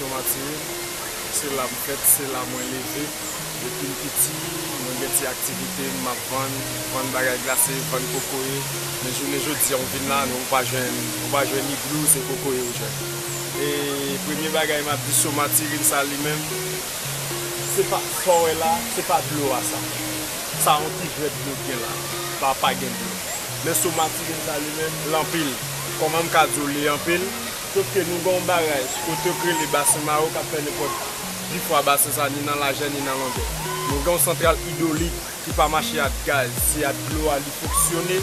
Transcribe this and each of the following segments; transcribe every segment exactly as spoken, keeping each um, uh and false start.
Matirin, se la m fèt, se la mwen leve. Depi m piti, mwen gen ti aktivite m, m ap vann, vann bagay glase, vann kokoye. Men jounen jodi a, w vin la, non, ou pa jwenn, ou pa jwenn iglou, se kokoye ou jwenn. E premye bagay m ap di sou Matirin sa li menm, se pa sa w wè la, se pa dlo a sa. Sa yon ti jwèt dlo k gen la. Sa pa gen dlo. Men sou Matirin sa li menm, l anpil. Kòman m ka di w li anpil? Sòf ke nou gen yon baraj kote yo rele Basen Mawo k ap fè nenpòt di fwa basen sa ni nan lajè ni nan longè. Nou gen yon santral idwolik ki pa mache ak gaz, se ak dlo a li fonksyone.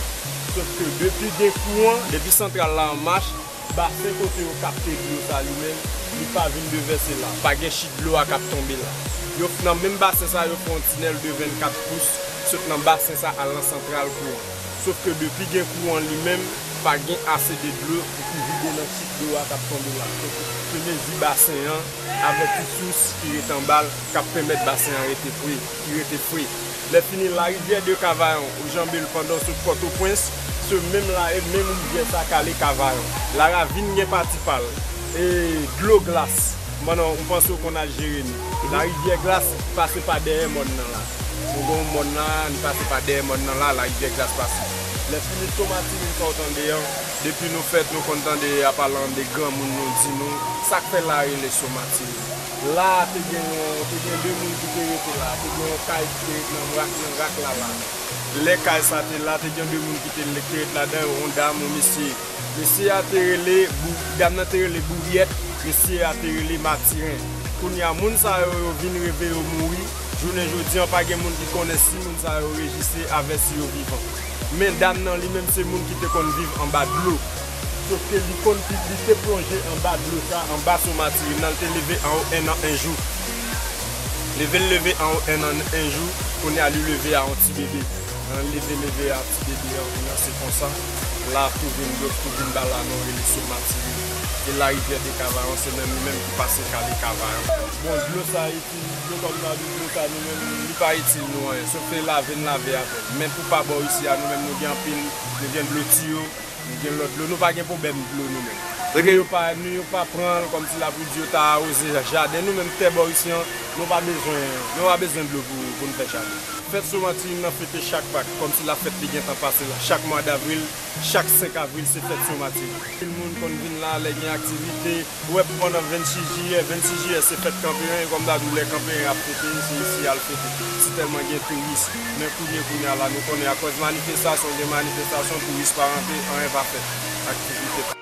Sòf ke depi gen kouran, depi santral la an mach, basen kote yo kapte dlo sa li menm, li pa vin devèse la. Pa gen chit dlo a k ap tonbe la. Yo, nan menm basen sa, yo fè yon tinèl de vennkat pous, sot nan basen sa al nan santral kouran. Sòf ke depi gen kouran li menm, pa gen ase de dlo pou ki vide nan chit dlo a k ap tonbe la. Sòf ke mezi basen an, avèk ti sous ki ret anba l, k ap pèmèt basen an rete fre, ki rete fre. Lè fini, larivyè de Kavayon, ou janbe l pandan w sot Pòtoprens, se menm la, e menm rivyè sa k ale Kavayon. Laravin gen pati pa l. E dlo glas, pandan w panse w konn al Jeremi. Larivyè glas pase pa dèyè mòn nan la. Nou gen yon mòn la, li pase pa dèyè mòn nan la, larivyè glas pase. Lè fini, Somatirin sa w tande an, depi nou fèt, nou konn tande apalan de granmoun nou di nou, sa k fè la rele Somatirin. La a te gen yon, te gen de moun ki te rete la, te gen yon kay ki te ret nan rak, nan rak la la. Lè kay sa te la, te gen de moun ki te, ki te ret ladan yo, yon dam, yon mesye. Mesye a te rele, Bou-, dam nan te rele Bouryèt, mesye a te rele Matiren. Kounye a, moun sa yo, yo vin reve yo mouri. Jounen jodi an, pa gen moun ki konnen si moun sa yo rejiste avè si yo vivan. Men dam nan li menm se moun ki te konn viv anba dlo. Sòf ke li konn pi-, li te plonje anba dlo sa, anba Somatirin nan, li te leve anwo en an en jou. Leve l leve anwo en an en jou, kounye a li leve a yon ti bebe. Nan leve leve a ti bebe an vin lanse konsa. La tou vin dlo, tou vin ba la non rele Somatirin. E larivyè de Kavayon, se nan li menm ki pase kale Kavayon. Bon, dlo sa itil, dlo kòm nan dlo sa nou menm, li pa itil nou anyen. Sòf ke lave n lave avè l. Men pou pa bò isi a, nou menm nou gen anpil, nou gen dlo tiyo, nou gen lòt dlo, nou pa gen pwoblèm dlo nou menm. Oke. Nou yo pa, nou yo pa pran l kòmsi lapli di yo ta awoze jaden nou menm tè bò isi an, nou pa bezwen, nou pa bezwen dlo pou, pou n fè jaden. Fèt Somatirin nan fete chak Pak, kòmsi la fèt li gentan pase la. Chak mwa davril, chak senk avril, se fèt Somatirin. Anpil moun konn vin la lè gen aktivite. Ou wè, pandan vennsis jiyè, vennsis jiyè se fèt Kanperen, e kòm ta di w lè Kanperen ap fete, se isi y al fete. Si tèlman gen touris. Men kounye, kounye a la, nou konnen akòz manifestasyon, gen manifestasyon, touris pa rantre, anyen pa fèt. Aktivite pa